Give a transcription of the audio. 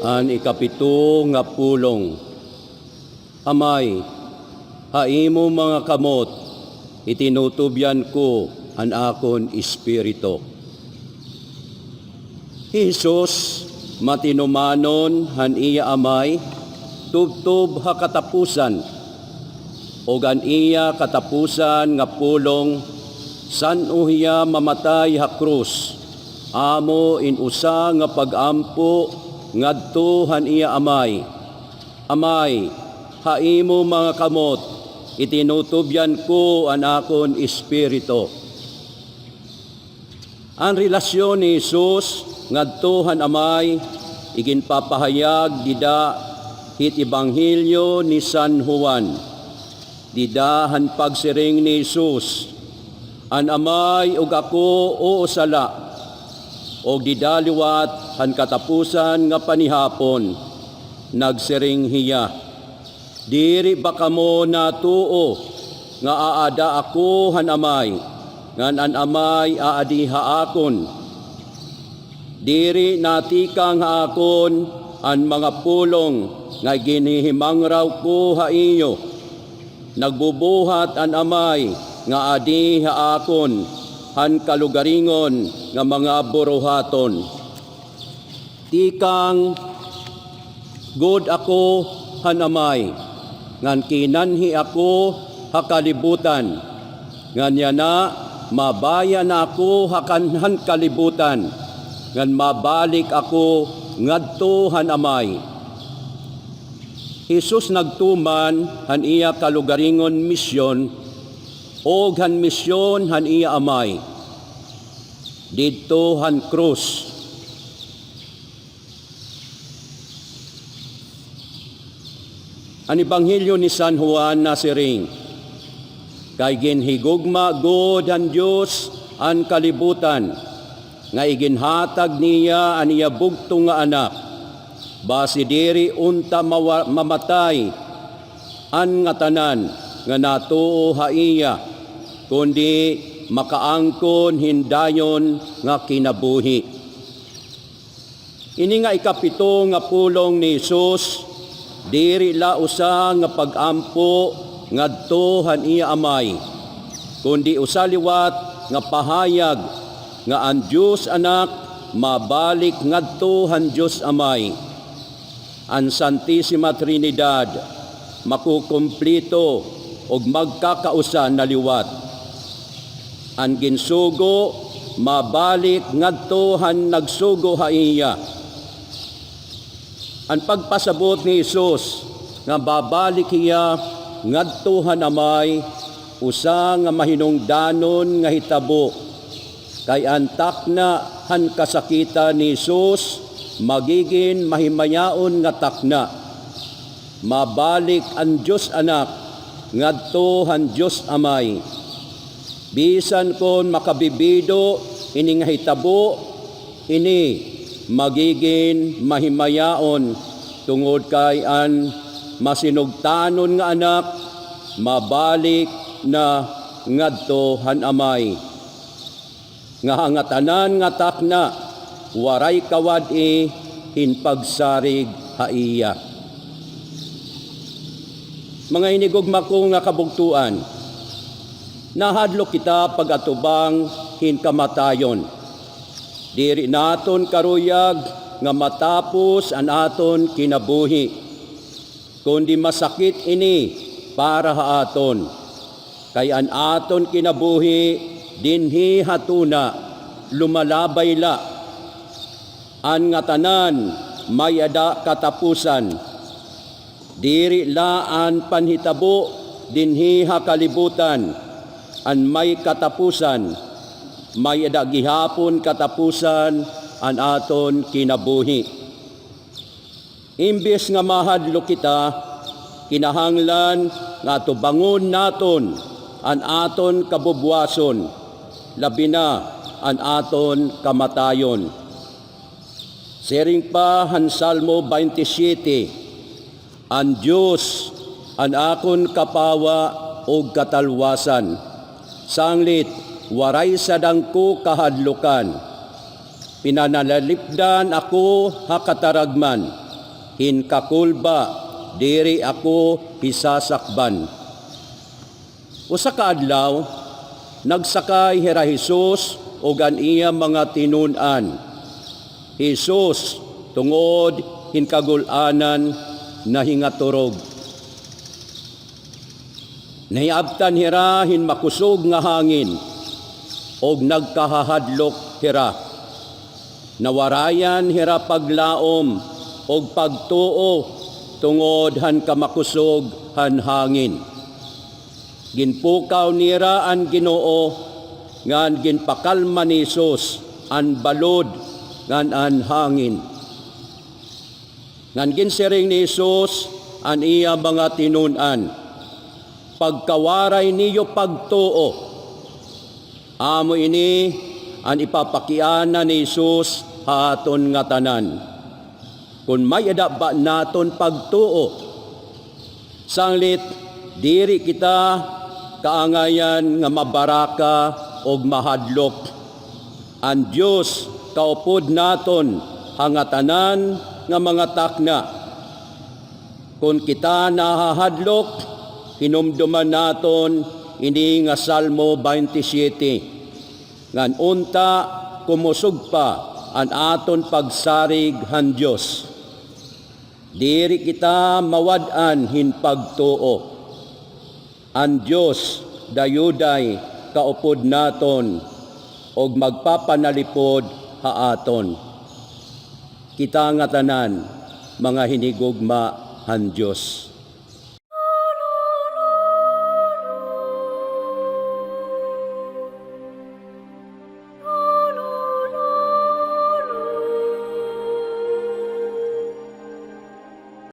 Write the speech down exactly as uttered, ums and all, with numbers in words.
An ikapito nga pulong. Amay, ha imo mga kamot itinutubyan ko an akon espiritu. Hi Jesus, matinumanon han iya Amay, tubtob ha katapusan, ug an iya katapusan nga pulong, san-o hiya mamatay ha krus, amo in usa nga pag-ampo ngadto han iya Amay. Amay, ha imo mga kamot itinutubyan ko an akon espiritu. An relasyon ni Jesus ngadto han Amay iginpapahayag dida hit Ebanghelyo ni San Juan. Dida han pagsiring ni Jesus, "An Amay ug ako usa la." Ug dida liwat han katapusan nga panihapon, nagsiring hiya, "Diri ba kamo natuo nga aada ako han Amay, ngan an Amay aadi ha akon? Diri natikang ha akon an mga pulong nga ginhihimangraw ko ha iyo. Nagbubuhat an Amay nga adi ha akon han kalugaringon nga mga buruhaton. Tikang gud ako han Amay, ngan kinanhi ako ha kalibutan. Ngan yana, mabaya na ako ha kan-, han kalibutan, ngan mabalik ako ngadto han Amay." Jesus nagtuman han iya kalugaringon misyon ug han misyon han iya Amay didto han krus. An Ebanghelyo ni San Juan nasiring, "Kay ginhigugma gud han Dios an kalibutan, nga iginhatag niya an iya bugtong nga Anak, basi diri unta mawa-, mamatay an ngatanan nga natuo ha iya, kundi makaangkon hin dayon nga kinabuhi." Ini nga ikapito nga pulong ni Jesus, diri la usa nga pag-ampo ngadto han iya Amay, kundi usa liwat nga pahayag nga an Dios Anak mabalik ngadto han Dios Amay. An Santisima Trinidad makukumpleto ug magkakausa na liwat. An ginsugo mabalik ngadto han nagsugo ha iya. An pagpasabot ni Jesus nga babalik hiya ngadto han Amay, usa nga mahinungdanon nga hitabo, kay an takna han kasakitan ni Jesus magigin mahimayaon nga takna. Mabalik an Dios Anak ngadto han Dios Amay. Bisan kon makabibido ini nga hitabo, ini magigin mahimayaon, tungod kay an masinugtanon nga Anak mabalik na ngadto han Amay, nga ha ngatanan nga takna waray kawad-i hin pagsarig ha iya. Mga hinigugma ko nga kabugtoan, nahadlok kita pag-atubang hin kamatayon. Diri naton karuyag nga matapos an aton kinabuhi, kundi masakit ini para ha aton. Kay an aton kinabuhi dinhi ha tuna lumalabay la. An ngatanan may-ada katapusan. Diri la an panhitabo dinhi ha kalibutan an may katapusan, may-ada gihapon katapusan an aton kinabuhi. Imbes nga mahadlok kita, kinahanglan nga atubangon naton an aton kabubwason, labi na an aton kamatayon. Siring pa han Salmo twenty-seven, "An Dios an akon kapawa ug katalwasan, sanglit waray sad ako kahadlukan. Pinanalalipdan ako ha kataragman, Hin kakulba, diri ako hisasakban. Usa ka adlaw, nagsakay hira Jesus ug an iya mga tinun-an. Jesus, tungod hin kagul-anan, nahingaturog. Nahiabtan hira hin makusog nga hangin, ug nagkahahadlok hira. Nawarayan hira paglaom ug pagtuo tungod han kamakusog han hangin. Ginpukaw nira an Ginoo, ngan ginpakalma ni Jesus an balod ngan an hangin. Ngan ginsiring ni Jesus an iya mga tinun-an, "Pagkawaray niyo pagtuo." Amo ini an ipapakiana ni Jesus ha aton ngatanan, kon may-ada ba naton pagtuo. Sanglit, diri kita kaangayan nga mabaraka ug mahadlok. An Dios kaupod naton ha ngatanan nga mga takna. Kon kita nahahadlok, hinumduman naton ini nga Salmo twenty-seven, ngan unta kumusog pa an aton pagsarig han Dios. Diri kita mawad-an hin pagtuo. An Dios dayuday kaupod naton ug magpapanalipod ha aton. Kita ngatanan, mga hinigugma han Dios.